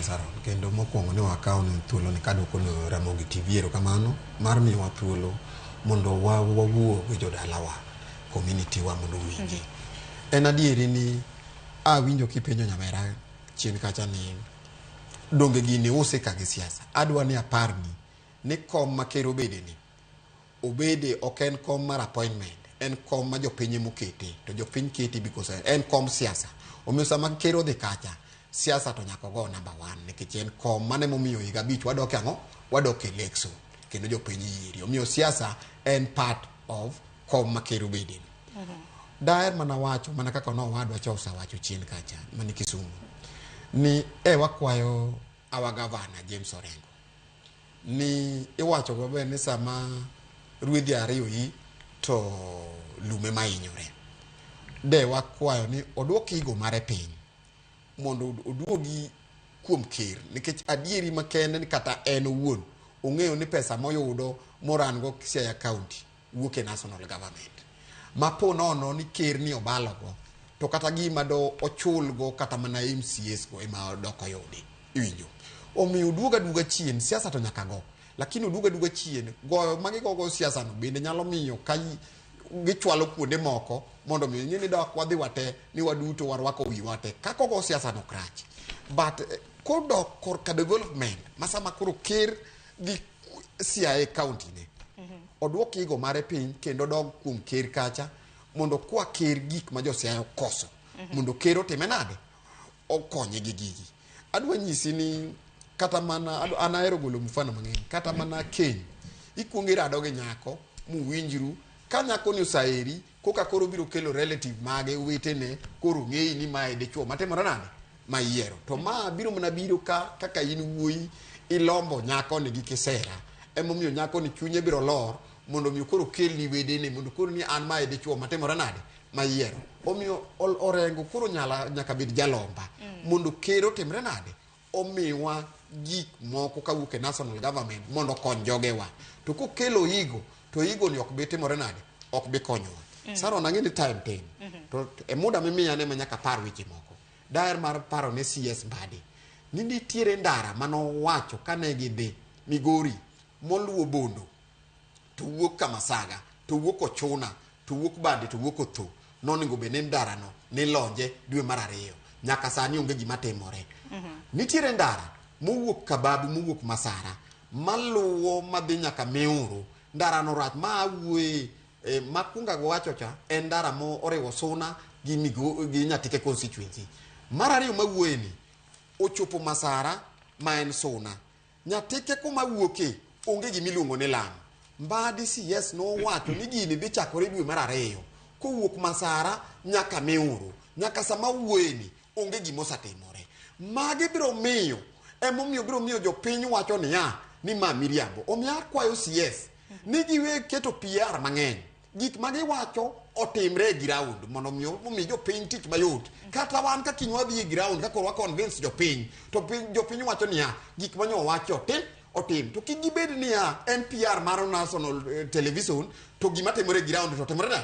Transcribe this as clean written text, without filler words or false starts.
Sharon. Kendo mokwongo ne wakawo ni thuolo ni kaduoko ne Ramogi TV erokamano mar miyowa thuolo mondo wawuo gi jodalawa, community wa mondo owinji. En adieri ni awinjo kipenjo nyamera chien kacha ni donge gini use ka gi siasa. Adwa ni aparni ni kom ma ker obede ni obede ok en kom mar appointment, en kom ma jopiny emokete to jopiny kete because en kom siasa. Omiyo sama ker odhi kacha, siasa to nyaka ogo number one nikech en kom mane momiyo higa 5 wadok e ang'o? Wadok e election kendo jopiny yieri. Omiyo siasa en part of kom ma ker obede ni. Daher mana wacho mana kaka nowadwa cha osewacho chien kacha mani Kisumu ni e wakwayo our governor James Orengo ni iwacho maber ni sama ruedhi ariyo yi to lume mahinyore. De wakwayo ni oduok igo mare piny mondo oduogi kuom ker nikech adieri makende ni kata en owuon ong'eyo ni pesa moyudo moran go Siaya County wuok e national government. Ma po nono ni ker ni obalogo to kata gima do ochulgo kata mana MCAs go ema dok oyudi. Iwinjo? Omiyo oduogo aduoga chien, siasa to nyaka go. Lakini oduogo aduoga chien, goyo magigogo siasa no bende nyalo miyo ka gichwalo kuonde moko mondo mi ing'e ni dok wadhi wate ni waduto warwako wiwa te kaka ogo siasa no krach. But kodok korka development ma sama koro ker dhi Siaya county ne oduok igo mare piny kendo dog kuom ker kacha mondo kwa ker gik ma jo Siaya okoso mondo ker otime nade okonye gi gigi. Adwa nyisi ni kata mana an ahero golo mfano mang'eny kata mana keny ikuongo irado gi nyako muwinjru ka nyako ni osaheri koka koro biro kelo relative mage wetene koro ng'eyi ni mae dichuo matimore nade ma iyiero to ma biro mana biro ka kaka in wuoyi ilombo nyako ni gi kisera emomiyo nyako ni chunye biro lor mondo mi koro kelni wedene mondo koro ni an mae dichuo matimore nade ma iyiero. Omiyo Orengo koro nyaka bed jalomba mondo ker otimre nade omiwa gik moko kawuok e national government mondo okony jogewa. To kokelo igo to igo ni ok bi timore nade ok bi konyowa. Sharon ang'e ni time tin to e muda mimiya ne ma nyaka apar weche moko. Daher mar paro ne CS Mbadi ni nitiere ndara manowacho kane gidhi Migori moluwo Bondo to wuok Kamasaga to wuok Ochuna to wuok Bande to wuok Otho nonego bed ni ndarano nilonje dwe mar 2 nyaka sani onge gima timore. Nitiere ndara mowuok Kababu mowuok Masara maluwo madhi nyaka Miuru ndarano rach ma awuoye makwongo wacho cha en ndara mo oriwo Suna gi gi Nyatike constituency. Mar ariyo mawuoye ni ochopo Masara ma en Suna. Nyatike kuma wuoke onge gimiluongo ni lam. Mbadi CS nowacho ni gini dhi chakore dwe mar 2 kowuok Masara nyaka Miuru. Nyaka sama wuoye ni onge gima osetimore. Magi biro miyo emomiyo biro miyo jopiny wacho niya ni ma miriambo. Omiyo akwayo CS ni giwe keto PR mang'eny. Gik ma giwacho otimre e ground mondo omi jopiny tich mayot. Kata wan ka kiny wadhi e ground ka koro wa convince jopiny to jopiny wacho niya gik manyo wacho otim. To kik gibed niya en PR mar national television to gima timore e ground to timore nade?